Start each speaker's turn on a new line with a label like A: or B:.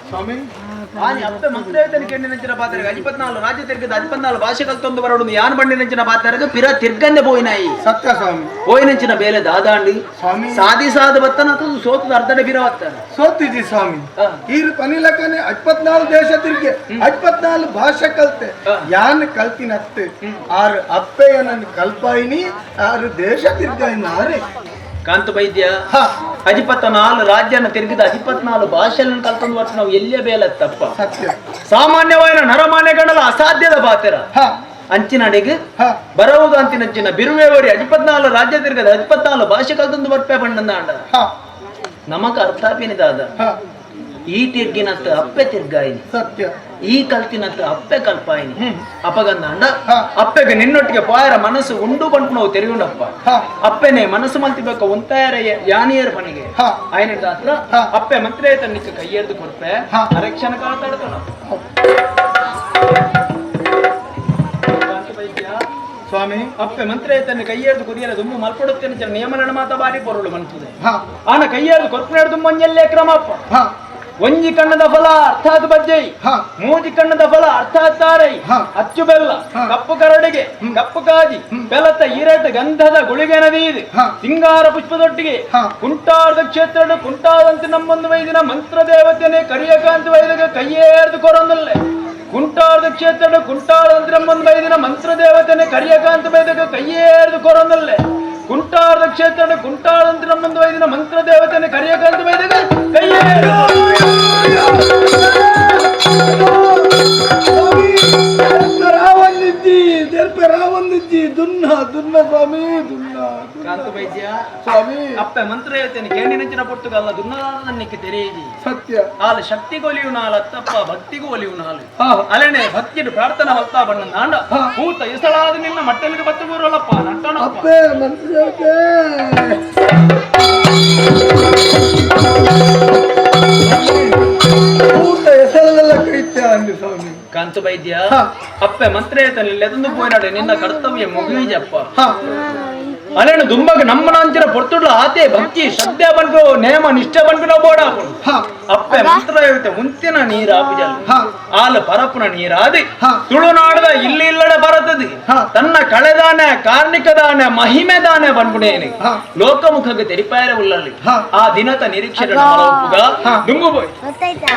A: ಸ್ವಾಮಿ
B: ಆನಿ ಅಪ್ಪೆ ಮಂತ್ರೇತನ ಕೆಂಡಿನಂಚಿನ ಪಾತ್ರಗೆ ಅಜಿಪತ್ನಾಲು ರಾಜ್ಯ ತಿರ್ಗದ ಅಜಿಪತ್ನಾಲು ಭಾಷೆ ಕಲ್ತೊಂದು ಬರೋಡು ಯಾನ್ ಬಂಡಿನಂಚಿನ ಪಾತ್ರಗೆ ಪಿರ ತಿರ್ಗಂದೆ ಪೋಯಿನಾಯಿ.
A: ಸತ್ಯ ಸ್ವಾಮಿ.
B: ಪೋಯಿನಂಚಿನ ಬೇಲೆ ದಾದಾಂಡಿ.
A: ಸ್ವಾಮಿ.
B: ಸಾದಿ ಸಾದ ಬತ್ತನ ಅದು ಸೋತದ ಅರ್ಧಡೆ ಬಿರ ಬತ್ತನ.
A: ಸೋತಿಜಿ ಸ್ವಾಮಿ. ಈರು ಪನಿಲಕನೆ 24 ದೇಶ ತಿರ್ಗೆ 24 ಭಾಷೆ ಕಲ್ತೆ. ಯಾನ್ ಕಲ್ತಿನತ್ತೆ ಆರು ಅಪ್ಪೆಯನನ್ನು ಕಲ್ಪಾಯಿನಿ ಆರು ದೇಶ ತಿರ್ಗಾಯಿನ ಆರೆ.
B: ಕಾಂತ ವೈದ್ಯ, ಅಜಿಪತ್ನಾಲು ರಾಜ್ಯನ ತಿರುಗಿದ ಅಜಿಪತ್ನಾಲು ಭಾಷೆಯನ್ನು ಕಲ್ತೊಂದು ವರ್ಷ ನಾವು ಎಲ್ಲಿಯ ಬೇಲೆ ತಪ್ಪ.
A: ಸತ್ಯ.
B: ಸಾಮಾನ್ಯವಾದ ನರಮಾನ್ಯಗಳ ಅಸಾಧ್ಯದ ಬಾತೆರ. ಅಂಚಿನಡೆಗೆ ಬರವುದು ಅಂತಿನಂಚಿನ ಬಿರುವೆವರಿ ಅಜಿಪತ್ನಾಲು ರಾಜ್ಯ ತಿರುಗದ ಅಜಿಪತ್ನಾಲು ಭಾಷೆ ಕಲ್ತೊಂದು ಬರ್ಪೆ ಪಂಡಂದಾಂಡ. ನಮಕ ಅರ್ಥಾಪಿನಿದಾದ. ಈ ತಿರ್ಗಿನಂತ ಅಪ್ಪೆ ತಿರ್ಗಾಯಿನಿ.
A: ಸತ್ಯ.
B: ಈ ಕಲ್ತಿನಂತ ಅಪ್ಪೆ ಕಲ್ಪಾಯಿನಿ. ಅಪಗಂದಾಂಡ ಅಪ್ಪೆಗೆ ನಿನ್ನೊಟ್ಟಿಗೆ ಪಾಯರ ಮನಸ್ಸು ಉಂಡು ಬಂಟು ನಾವು ತೆರಿಯುಂಡಪ್ಪ. ಅಪ್ಪೆನೆ ಮನಸ್ಸು ಮಲ್ತಿಬೇಕ ಒಂತಾಯರ ಯಾನಿಯರ ಮನೆಗೆ ಆಯ್ನ ಹತ್ರ. ಅಪ್ಪೆ ಮಂತ್ರಿ ತನ್ನಿಕ್ಕ ಕೈಯೆರ್ದು ಕೊಡ್ಪೆ. ಅರಕ್ಷಣ ಕಾತಾಡ್ತಾನ
A: ಸ್ವಾಮಿ.
B: ಅಪ್ಪೆ ಮಂತ್ರಿ ತನ್ನ ಕೈಯೆರ್ದು ಕುರಿಯರ ದುಮ್ಮು ಮಲ್ಪಡುತ್ತೇನೆ ನಿಯಮನ ಮಾತ ಬಾರಿ ಪೊರುಳು ಮನ್ಪುದೆ. ಆನ ಕೈಯೆರ್ದು ಕೊರ್ಪುನೇಡು ದುಮ್ಮಂಜಲ್ಲೇ ಕ್ರಮಪ್ಪ. ಒಂಜಿ ಕಣ್ಣದ ಫಲ ಅರ್ಥಾತ್ ಬಜ್ಜೈ, ಮೂಜಿ ಕಣ್ಣದ ಫಲ ಅರ್ಥಾತ್ ತಾರೈ, ಅಚ್ಚು ಬೆಲ್ಲ, ಕಪ್ಪು ಕರಡಿಗೆ, ಕಪ್ಪು ಕಾಜಿ, ಬೆಲತ ಈರಟ್ ಗಂಧದ ಗುಳಿಗೆ ನದಿ ಇದು, ಸಿಂಗಾರ ಪುಷ್ಪದೊಟ್ಟಿಗೆ ಕುಂಟಾರದ ಕ್ಷೇತ್ರ ಕುಂಟಾದಂತೆ ನಮ್ಮೊಂದು ವೈದಿನ ಮಂತ್ರ ದೇವತೆನೆ ಕರಿಯಕಾಂತ ವೈದಿಗ ಕೈಯೇರ್ದು ಕೊರೊಂದಲ್ಲೆ. ಕುಂಟಾರದ ಕ್ಷೇತ್ರ ಕುಂಟಾರದಂತೆ ನಮ್ಮೊಂದು ವೈದಿನ ಮಂತ್ರ ದೇವತೆನೆ ಕರಿಯಕಾಂತ ವೈದಿಗ ಕೈಯೇರ್ದು ಕೊರೊಂದಲ್ಲೆ. ಕುಂಟಾರದ ಕ್ಷೇತ್ರ ಕುಂಟಾರದಂತೆ ನಮ್ಮೊಂದು ವೈದಿನ ಮಂತ್ರ ದೇವತೆನೆ ಕರಿಯಕಾಂತ ವೈದಿಗ ಕೈಯೇರ್ದು.
A: ರಾವಂದಿಜ್ಜಿ ದೆರ್ಪೆ ರಾವಂದಿಜ್ಜಿ ದುನ್ನ ದುನ್ನ ಸ್ವಾಮಿ ದುನ್ನ.
B: ಕಾಂತ ವೈದ್ಯ.
A: ಸ್ವಾಮಿ.
B: ಅಪ್ಪೆ ಮಂತ್ರ ಹೇಳ್ತೇನೆ ಕೇಣಿನಂಚಿನ ಪೊರ್ತುಗಲ್ಲ ದುನ್ನದಾದ ನಿಕ್ಕೆ ತೆರೆಯಿಜಿ.
A: ಸತ್ಯ.
B: ಆಲು ಶಕ್ತಿಗೆ ಒಲಿಯು ನಾಲ್ ಅತ್ತಪ್ಪ, ಭಕ್ತಿಗೂ ಒಲಿಯು ನಾಲು. ಅಲೆನೆ ಭಕ್ತಿಡು ಪ್ರಾರ್ಥನಾ ಮಲ್ತಾ ಬಣ್ಣ ನಾಂಡ ಭೂತ ಇಸಳಾದ ನಿನ್ನ ಮಟ್ಟಲಿಗೆ ಬತ್ತು ಬೂರಲ್ಲಪ್ಪ ನಟ್ಟಣಪ್ಪ.
A: ಅಪ್ಪೆ ಮಂತ್ರ ದೇವತೆ ಊಟ ಹೆಸರಲ್ಲೆಲ್ಲ ಕೈತ್ಯ ಅಂದು ಸ್ವಾಮಿ.
B: ಕಾಂತ ವೈದ್ಯ, ಅಪ್ಪೆ ಮಂತ್ರ ಹೇಳ್ತಾನೆ ಲೆದಂದು ಪೋಯ್ನಾಡೆ ನಿನ್ನ ಕರ್ತವ್ಯ ಮುಗಿಯಿಜಪ್ಪ. ಅಲೆನು ದುಂಬಗ ನಮ್ಮನ ಅಂಚಿನ ಪೊರ್ತುಡ್ಲ ಆತೆ ಭಕ್ತಿ ಶ್ರದ್ಧೆ ಬನ್ಕು ನೇಮ ನಿಷ್ಠೆ ಬನ್ಕು ನಾವು ಬೋಡ. ಅಪ್ಪೆ ಮಂತ್ರ ಹೇಳ್ತೆ ಮುಂತಿನ ನೀರ ಆಪುಜಲ್. ಆಲ ಪರಪುನ ನೀರಾದಿ ತುಳುನಾಡದ ಇಲ್ಲಿ ಇಲ್ಲಡ ಬರತದಿ. ತನ್ನ ಕಳೆದಾನೆ ಕಾರ್ಣಿಕದಾನೆ ಮಹಿಮೆದಾನೆ ಬನ್ಪುಡೇನೆ ಲೋಕಮುಖಕ್ಕೆ ತೆರಿಪಾಯರ ಉಲ್ಲಲ್ಲಿ. ಆ ದಿನತ ನಿರೀಕ್ಷೆ ಒಪ್ಪುಗ ದುಂಗು ಬೋಯ್.
C: ಗೊತ್ತಾಯ್ತಾ?